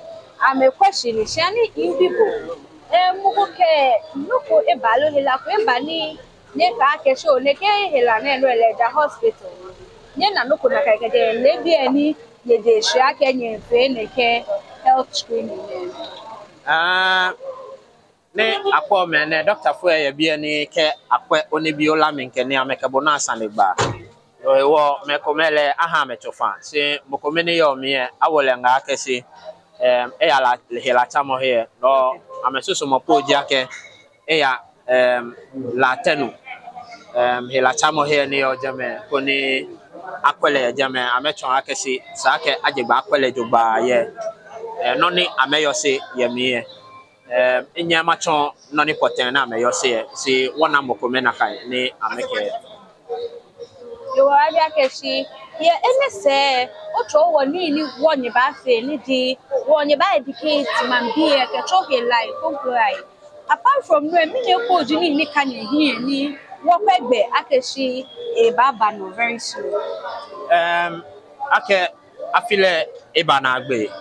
amɛ question ni shia ni mibi bo. Eh, mɔ ko kɛ nɔ ko eba aloo hela ko eba ni nyɛkɛɛ akɛ shi nɛkɛ hela nɛɛ nɔ lɛ eja hospital. Nyɛna nɔ ko nakai kɛjɛ leebi lɛ ni nyɛje shishi akɛ nyɛfee nɛkɛ health screening nɛɛ? Ah, ni akwɛ mɛi nɛɛ, doctorfoi lɛ yɛ biɛ ni kɛ akwɛ onibii ola mli kɛ nii amɛkɛ bo naa sanegbaa. No hewɔ mɛi komɛi lɛ aha amɛ tsofa, shi mɔ ko mɛi ni yɔɔ mli lɛ awo lɛ ŋaa akɛ shi, em, eya la, helatsamɔhe lɛ. No amɛsusumɔ po ji akɛ eya, em, Latɛnu, em, helatsamɔhe lɛ ni yɔɔ jɛmɛ koni akwɛ lɛ yɛ jɛmɛ. Amɛtsɔɔ akɛ shi esa akɛ aje gbɛ akwɛ lɛ jogbaŋŋ yɛ, em, nɔ ni amɛyɔse yɛ mli lɛ. Em, minyɛŋ matsɔɔ nɔ ni pɔtɛɛ ni amɛyɔse lɛ, shi wɔna mɔ komɛi nakai ni amɛkɛɛ. Yoo, wɔbi akɛ shi, yɛ enɛ sɛɛ, otsɔɔ wɔ nii ni wɔnyɛ baafee ni ji, wɔnyɛ baa-educate maŋbii lɛ kɛtsɔ helai krokomɛi ahe. Apart from no lɛ, mɛni eko ji nii ni ka nyɛhiɛ ni wɔkwɛ gbɛ akɛ shi ebaaba nɔ very soon? Em, akɛ afi lɛ eba naagbee.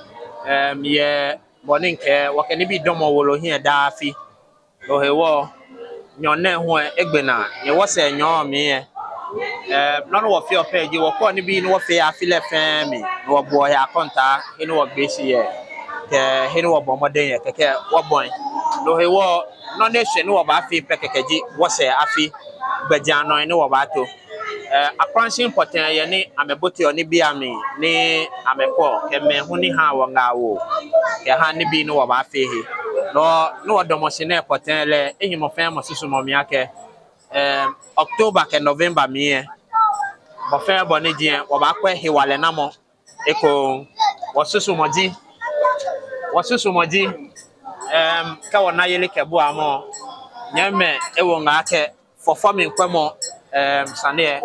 Em, yɛ bɔ ni mikɛɛ, wɔkɛ nibii damɔ wolo hiɛ daa afi. No hewɔ nyɔɔŋ nɛɛ hu lɛ egbe naa, ni wɔsɛɛ nyɔɔŋ mli lɛ, eh, nɔ ni wɔfeɔ pɛ ji wɔkwɛɔ nibii ni wɔfee afi lɛ fɛɛ mli, ni wɔbuɔ he akɔntaa, he ni wɔgbee shi yɛ, kɛ he ni wɔbɔ mɔdɛŋ yɛ, kɛkɛ wɔbɔi. No hewɔ nɔ ni eshwɛ ni wɔbaafee pɛ kɛkɛ ji wɔsɛɛ afi gbɛjianɔi ni wɔbaato. Eh, akrowa shi pɔtɛɛ yɛ ni amɛboteɔ nibii amli ni amɛkwɛɔ, kɛ mɛi hu ni haa wɔ ŋaawoo kɛha nibii ni wɔbaafee he. No ni wɔdamɔ shi nɛɛ pɔtɛɛ lɛ, ehi mɔ fɛɛ mɔ susumɔ mli akɛ, em, October kɛ November mli lɛ, bɔ fɛɛ bɔ ni eji lɛ, wɔbaakwɛ hewalɛnamɔ ekoŋŋ. Wɔsusumɔ ji, wɔsusumɔ ji, em, kɛ wɔna yelikɛbuamɔ, nyɛmimɛi ewo ŋaa akɛ fɔfɔmiikwɛmɔ, em, sane lɛ,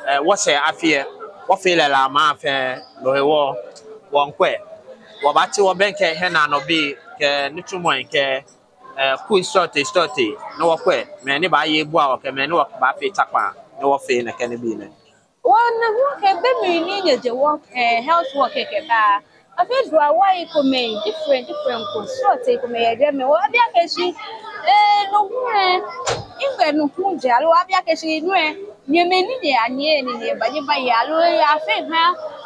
eh, wɔsɛɛ afi lɛ, wɔfee lɛ la maŋ fɛɛ. No hewɔ wɔmiikwɛ, wɔbaati wɔbɛŋkɛ hiɛnaanɔbii kɛ nitsumɔi kɛ, eh, kui srɔtoi srɔtoi ni wɔkwɛ mɛi ni baaye abua wɔ kɛ mɛi ni wɔbaafee tsakpaa ni wɔfee nɛkɛ nibii nɛɛ. Wɔna hu akɛ be mli ni nyɛjɛ work, eh, health work kɛkɛ ba. Afee aduawai komɛi, different, different ko, srɔtoi komɛi yɛ jɛmɛ. Wɔbaabi akɛ shi, eh, no hu, eh, nɛgbɛ no hu jɛ, aloo wɔbaabi akɛ shi no, eh, nyɛ mɛi ni nyɛyanyiɛ ni nyɛba, nyɛbaye, aloo, eh, afee ha,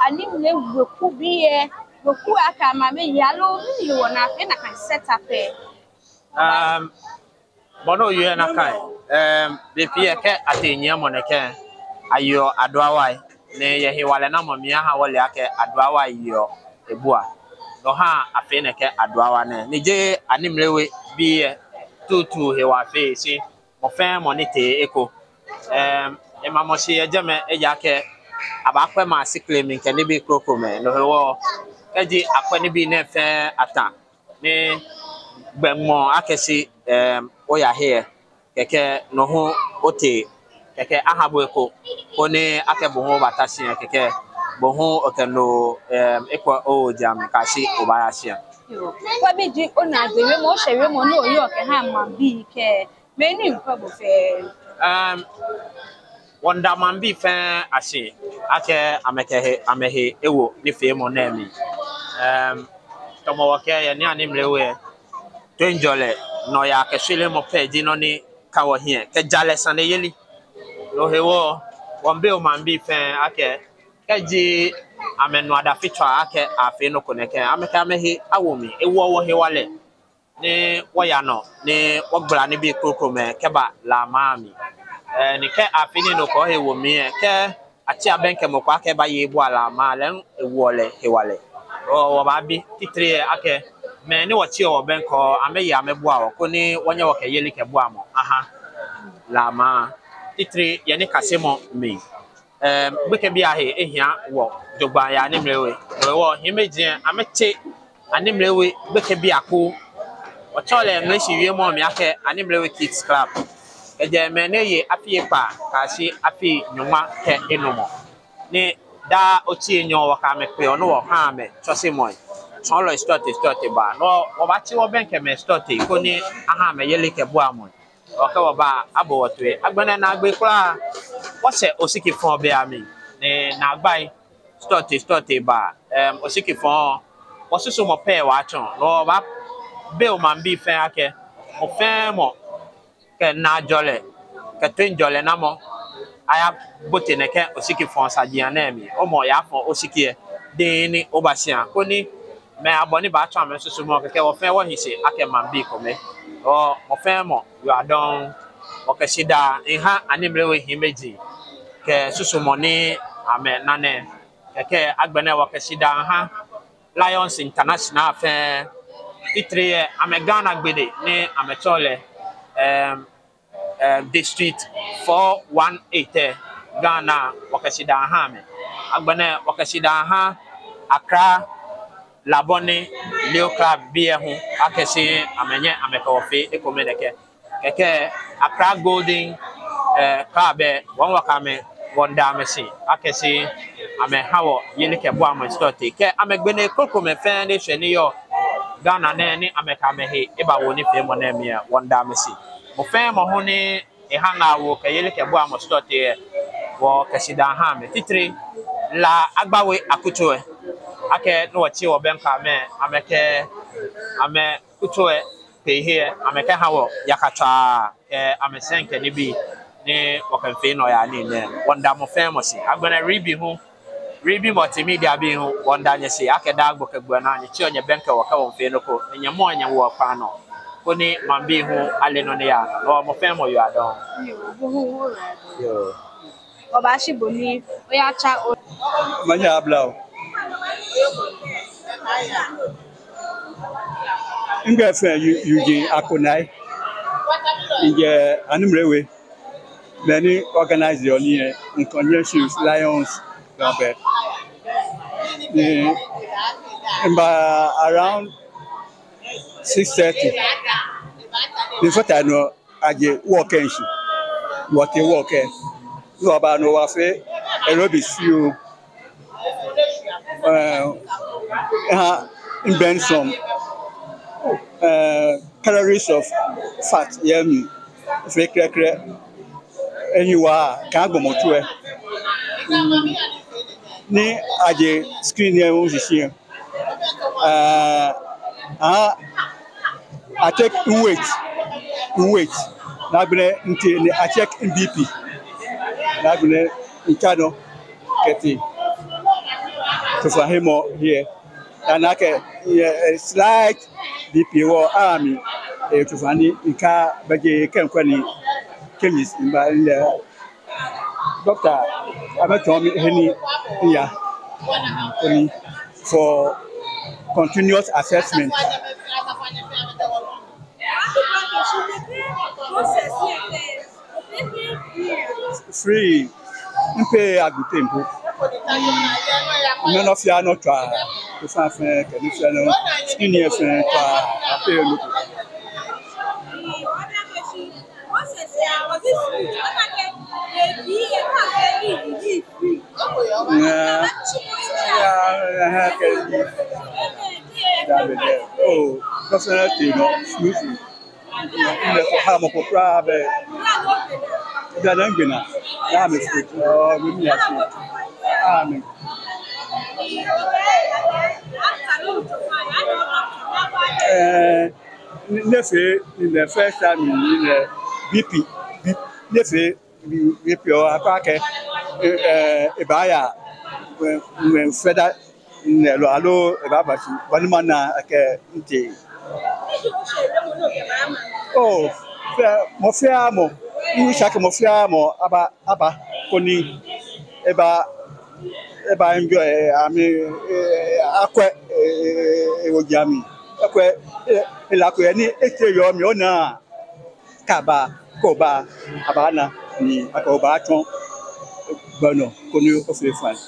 ani mɛi weku bii, eh, weku akɛ amɛbaye, aloo, mɛni hewɔ ni afee nakai setup, eh. Um, bɔ ni oyɔɔ nakai, um, bei pii lɛ kɛ atee nyiɛmɔ nɛkɛ, ayeɔ aduawai, ni yɛ hewalɛ namɔ mli aha wɔle akɛ aduawai yeɔ ebua. No ha afee nɛkɛ aduawa nɛɛ. Ni jeee ani mlewe bii lɛ tuutu hewɔ afeɔ, shi mɔ fɛɛ mɔ ni tee eko. Um, emamɔ shi yɛ jɛmɛ ejaakɛ abaakwɛ mɛi asikli mli kɛ nibii krokomɛi. No hewɔ kɛji akwɛ nibii nɛɛ fɛɛ ata, ni gbɛ ŋmɔ akɛ shi, em, oya he lɛ, kɛkɛ no hu otee, kɛkɛ aha bo eko, koni akɛ bo hu obata shia, kɛkɛ bo hu okɛ no, em, eko owo jɛmɛ kɛyashi obaaya shia. Yoo. Kwɛ, miji onaagbee wiemɔ, oshɛ wiemɔ ni oyɔɔ kɛha maŋbii kɛ mɛi ni miikwɛ bo fɛɛ. Em, wɔmiida maŋbii fɛɛ ashi akɛ amɛkɛ he, amɛhe ewo nifeemɔ nɛɛ mli. Em, tamɔ wɔkɛɛ yɛ Nii Ani Mlewe lɛ, toiŋjɔlɛ, nɔyaa kɛ shweremɔ pɛ ji nɔ ni ka wɔhiɛ, kɛ jalɛ saneyeli. No hewɔ wɔmiibi maŋbii fɛɛ akɛ, kɛji amɛnu adafitswaa akɛ afee nɔ ko nɛkɛ, amɛkɛ amɛhe awo mli, ewoɔ wɔ hewalɛ ni wɔya nɔ, ni wɔgbala nibii krokomɛi kɛba La maŋ mli. Ɛɛ, ni kɛ afee ni nɔ ko he wo mli lɛ, kɛ atsi abɛŋkɛ mɔ ko akɛ ebaye ebua La maŋ lɛ, ewoɔ lɛ hewalɛ. Wɔ, wɔbaabi titri lɛ akɛ, mɛi ni wɔtsiɔ wɔbɛŋkɛɔ, amɛye amɛbua wɔ, koni wɔnyɛ wɔkɛ yelikɛbuamɔ aha La maŋ. Titri yɛ nikasemɔ mli. Ɛɛ, gbekɛbii ahe ehia wɔ jogbaŋŋ yɛ Ani Mlewe. No hewɔ hiimeji lɛ, amɛtse Ani Mlewe gbekɛbii akuu. Wɔtsɛɔ lɛ Ŋleshi wiemɔ mli akɛ Ani Mlewe Kids Club. Kɛjɛ mɛi ni eye afii ekpaa kɛyashi afii nyɔŋma kɛ enumɔ. Ni daa otsi enyɔ wɔkɛ amɛ kpeɔ ni wɔhaa amɛ tsɔsemɔi. Tsɔɔlɔi srɔtoi srɔtoi baa. No wɔbaatsi wɔbɛŋkɛ mɛi srɔtoi koni aha amɛ yelikɛbuamɔi. Wɔkɛ wɔba abo wɔ toi. Agbɛnɛ naagbee kwraa, wɔshɛ Osikifɔɔ be amli. Ni naagbai srɔtoi srɔtoi baa. Em, Osikifɔɔ, wɔsusumɔ pɛ wɔyaatsɔɔ. No wɔbaabi maŋbii fɛɛ akɛ, mɔ fɛɛ mɔ kɛ naajɔlɛ kɛ toiŋjɔlɛ namɔ ayabote nɛkɛ Osikifɔɔ saji nɛɛ mli. Omɔ yaafɔ osiki lɛ dɛŋ ni oba shia, koni mɛi abɔ ni baatsɔ amɛsusumɔ, kɛkɛ wɔ fɛɛ wɔhi shi akɛ maŋbii komɛi. Wɔ, mɔ fɛɛ mɔ, yiwaladɔŋŋ. Wɔkɛ shidaa miiha Ani Mlewe hiimeji kɛ susumɔ ni amɛna nɛɛ. Kɛkɛ agbɛnɛ wɔkɛ shidaa miiha Lions International fɛɛ, titri lɛ amɛ Ghana gbede ni amɛtsɛɔ lɛ, em, eh, District four one eight lɛ, Ghana, wɔkɛ shidaa miiha amɛ. Agbɛnɛ wɔkɛ shidaa miiha Accra Labone Leo Club bii lɛ hu akɛ shi amɛnyɛ amɛkɛ wɔ fee ekome nɛkɛ. Kɛkɛ Accra Golden, eh, Club lɛ, wɔ hu wɔkɛ amɛ, wɔmiida amɛ shi akɛ shi amɛha wɔ yelikɛbuamɔ srɔtoi. Kɛ amɛgbɛnɛ krokomɛi fɛɛ ni eshwɛ ni yɔɔ Ghana nɛɛ ni amɛkɛ amɛhe ebawo nifeemɔ nɛɛ mli lɛ, wɔmiida amɛ shi. Mɔ fɛɛ mɔ hu ni eha ŋaawoo kɛ yelikɛbuamɔ srɔtoi lɛ, wɔkɛ shidaa miiha amɛ. Titri La Agbawe akutso lɛ, akɛ ni wɔtsi wɔbɛŋkɛ amɛ, amɛkɛ amɛkutso lɛ kpee he lɛ, amɛkɛha wɔ yakatswaa kɛ amɛsɛi kɛ nibii ni wɔkɛmiifee nɔyaa nii nɛɛ. Wɔmiida mɔ fɛɛ mɔ shi. Agbɛnɛ Ribi hu, Ribi Multimedia bii hu, wɔmiida nyɛ shi akɛ daa gbi kɛ gbi naa nyɛtsiɔ nyɛbɛŋkɛɔ wɔ kɛ wɔmiifee nɔ ko, ni nyɛmɔɔ nyɛwoɔ kpaa nɔ, koni maŋbii hu ale nɔ ni yaa nɔ. No hewɔ mɔ fɛɛ mɔ yiwaladɔŋŋ. Yoo, bo hu yiwaladɔŋŋ. Yoo. Wɔbaashi bo ni oyatsa o. Manya abla o. Migbɛi fɛɛ Eugene Akonai. Mijɛ Ani Mlewe. Mɛi ni organize yɔɔ nii lɛ, in conjunction with Lions Club lɛ. Ni, miba around six thirty. Ni fata nɔ aje work lɛ shishi. Wɔtee work lɛ. Ni wɔba nɔ wɔfee aerobics fioo. Eh, ha, mi burn some, eh, calories of fat yɛ mli. Fee krɛkrɛ. Ehi waa, kɛ gbɔmɔtso lɛ. Ni aje screen lɛ hu shishi lɛ, eh, a, a check weight, weight. Ni agbɛnɛ mitee ni a check mi B P. Ni agbɛnɛ mitsa nɔ kɛtee tsofa hemɔ lɛ. Ni ana akɛ, eh, slight B P hewɔ, amɛ, eh, tsofa ni mikabaaje kɛ mikwɛ ni chemist miba lɛ. Doctor, amɛtsɔɔ mi he ni miya, koni for continuous assessment. Free. Mipay agbo tɛŋŋ po. Nɔ fɛɛ nɔ tswaa. Tsofa fɛɛ kɛ nɔ fɛɛ nɔ. Skin lɛ fɛɛ tswaa. Apay nɔ ko. Yeah, yeah, yeah, okay. Oh, personal thing, no, smooth. Mile ko hamɔ ko kwraa bɛ. Daa nɛɛ migbe naa. Daa mli fo. Oh, mi mia fo. Amen. Eh, nɛɛ fɛɛ, nɛɛ first time ni nɛɛ B P, B P, nɛɛ fɛɛ, B P, B P lɛ akɛɛ akɛ, eh, eh, ebaaya, eh, eh, further nɛɛ lɔ, aloo ebaaba shi, bɔ ni mana akɛ mitee. Oh, fɛɛ, mɔ fɛɛ mɔ, miisha akɛ mɔ fɛɛ mɔ aba, aba, koni eba, eba enjoy, eh, amɛ, eh, akwɛ, eh, eh, oji amli. Akwɛ, eh, eh, la ko yɛ ni ete yɔɔ mli ona. Kɛ aba, kɛ oba, abaana ni akɛ obaatsɔ gbɛ nɔ koni ofee fine.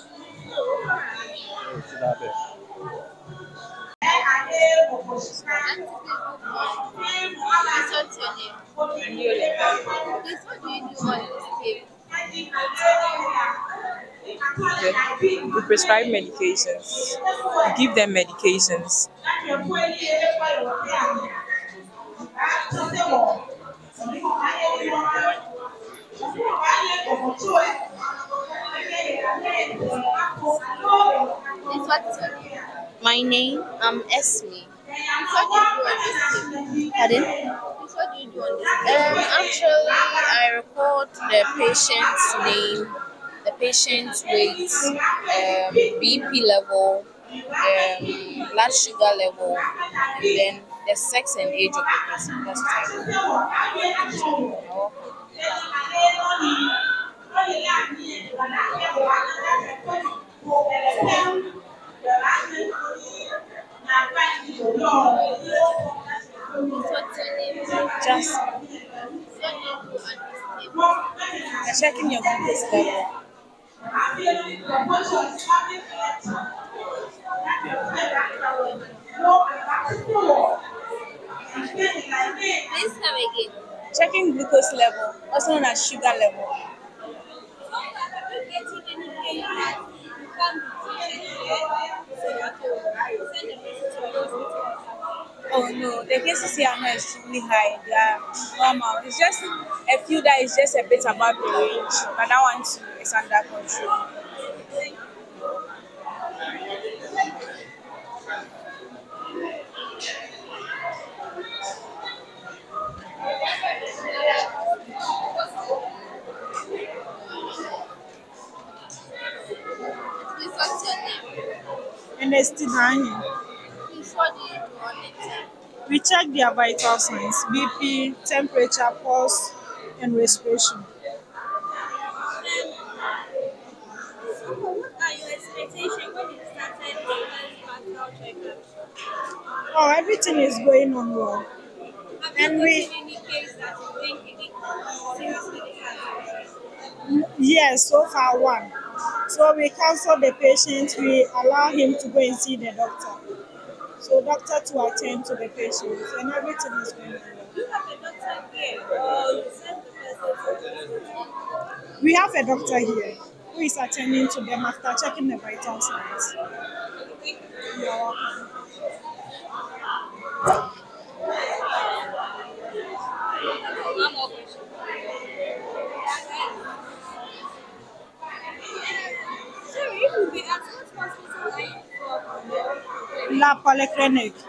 Please, what's your name? Please, what do you do on this table? Okay. We prescribe medications. We give them medications. Please, what's your name? My name, I'm Esme. Please, what do you do on this table? Pardon? Please, what do you do on this table? Um, actually, I record the patient's name, the patient's weight, um, B P level, um, blood sugar level, and then the sex and age of the person. That's what I do. What's your name? Jasmine. What do you do on this table? I'm checking your glucose level. Please come again. Checking glucose level, also known as sugar level. Oh no, the cases here are not extremely high. They are normal. It's just a few that is just a bit above the range, but that one too is under control. Please, what's your name? Ernestine Anyi. Please, what do you do on the table? We check their vital signs, B P, temperature, pulse, and respiration. Um, so what are your expectations when you started the first hospital checkup? Oh, everything is going on well. Have you gotten any case that you think you need serious medical attention? Yes, so far one. So we counsel the patient, we allow him to go and see the doctor. So doctor to attend to the patient, and everything is going on well. Do you have a doctor here, or you send the person to the hospital? We have a doctor here who is attending to them after checking the vital signs. You're welcome. La Polyclinique.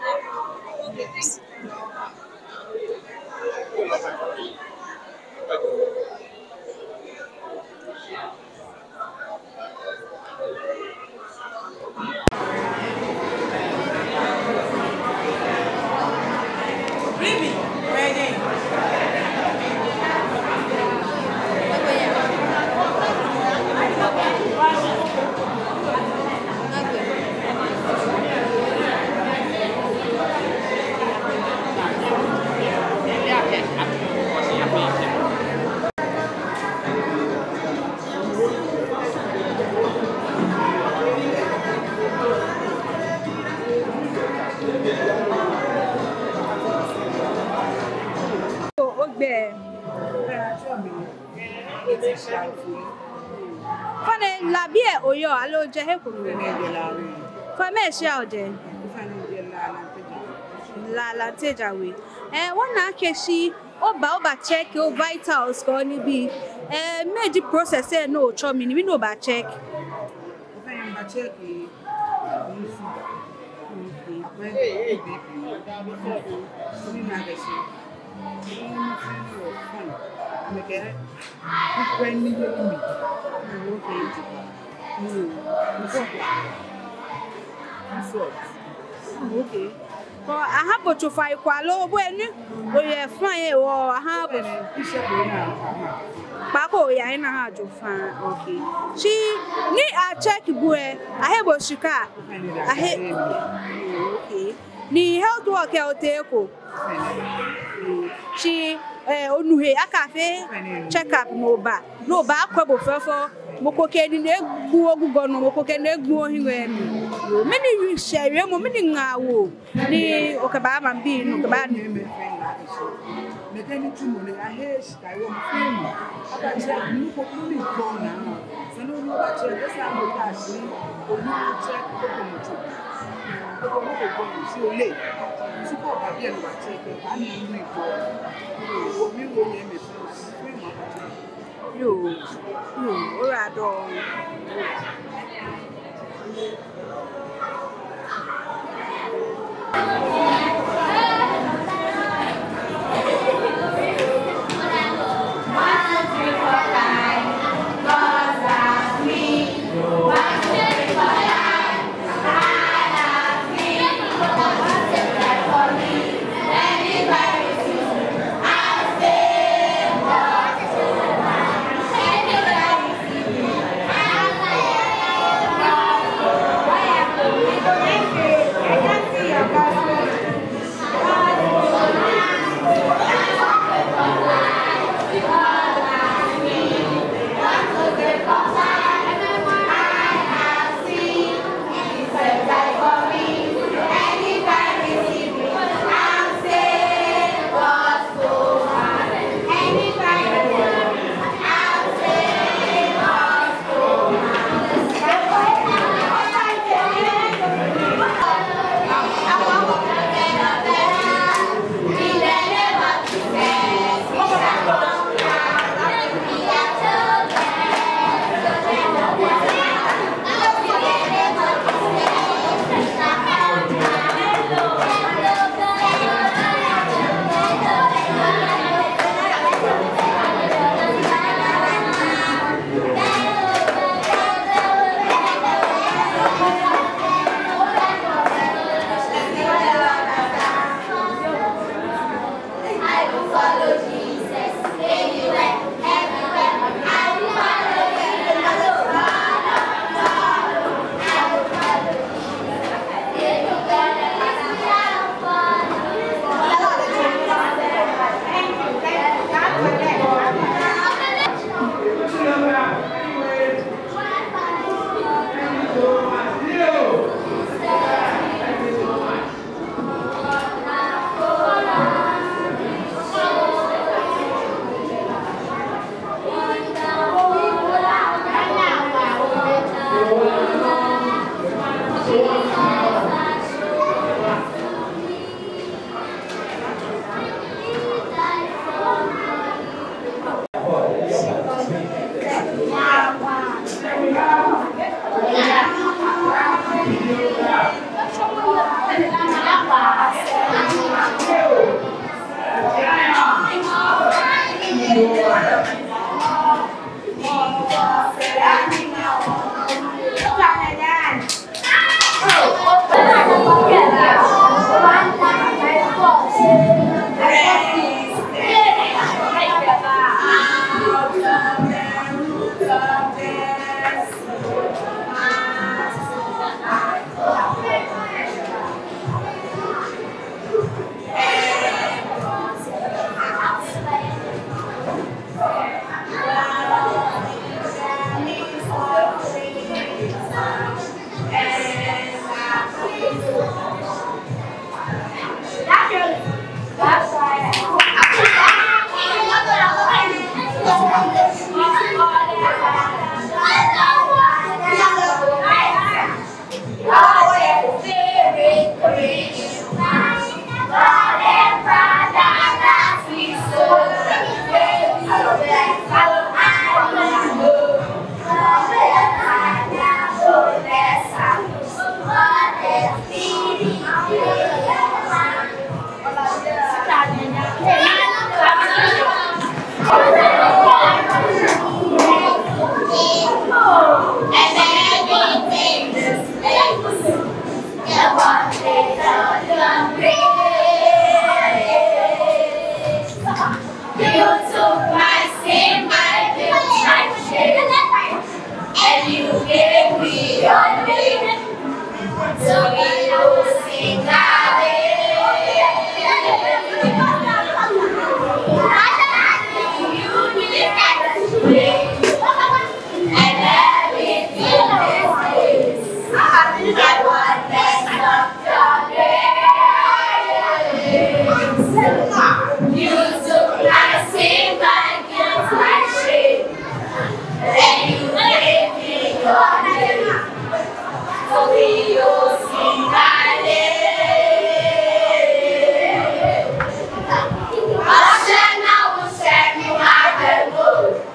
Ogbɛi. Ofainɛ, La biɛ oyɔɔ aloo ojɛ he ko? Ofainɛ, mɛɛ shia ojɛ? La Lante Djan We. Ɛɛ, wɔna akɛ shi oba, oba check o vitals kɛ onibii. Ɛɛ, mɛɛ ji process lɛ ni otsɔ mli ni, mɛni oba check? Ofainɛ, mba check mi sugar. Okay. Akwɛ mi B P. Ni makɛɛ shi. Ni mafee ni ofan. Amɛkɛɛ, okwɛ ni yeli mi. Okay. Mm. Mi sugar. Mi salt. Okay. Kɛ aha bo tsofa yi kwalo, bo eni oyɛ fine yɛ wɔ, aha bo. Kpaako oya ina ha jo fine, okay. Shi ni a check bo lɛ, ahe bo shika, ahe. Okay. Ni health worker otee eko. Shi, eh, onu he akɛ afee check up ni oba. Ni oba akwɛ bo fɛfɛo. Mɔ ko kɛ enine egbo ogugɔ nɔ, mɔ ko kɛ enine egbo ohiɛ mli. Mɛni shɛɛ wiemɔ, mɛni ŋaawoo ni okɛbaa maŋbii ni okɛbaa ni. Mɛkɛ ni tumɔ ni ahe shika yɛ mɔ fɛɛ mɔ. Aba check ni ko kuli kpɔ naa. Sani onu aba check, esa mɔ ka shi, onu check ko ko mɔ tso. Ko ko mɔ ko ko shi ole. Shi ko ba biɛ ni ba check, ba ni onu kpɔ. Omi wo yɛ mɛ fɛɛ mɔ, fɛɛ mɔ aba check. Yoo, yoo, oyiwaladɔŋŋ. You took my sin, my guilt, my shame, and you gave me your name. So we will sing hallelujah. You give us praise. And everything is praise. I want the You took my sin, my guilt, my shame, and you gave me your name. So we will sing hallelujah. Hosanna, Hosanna, hallelujah.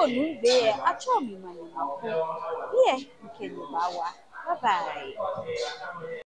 Onu be, atsɛɔ mi Mami Mako. Biɛ mikɛ nyɛ baawa. Bye bye.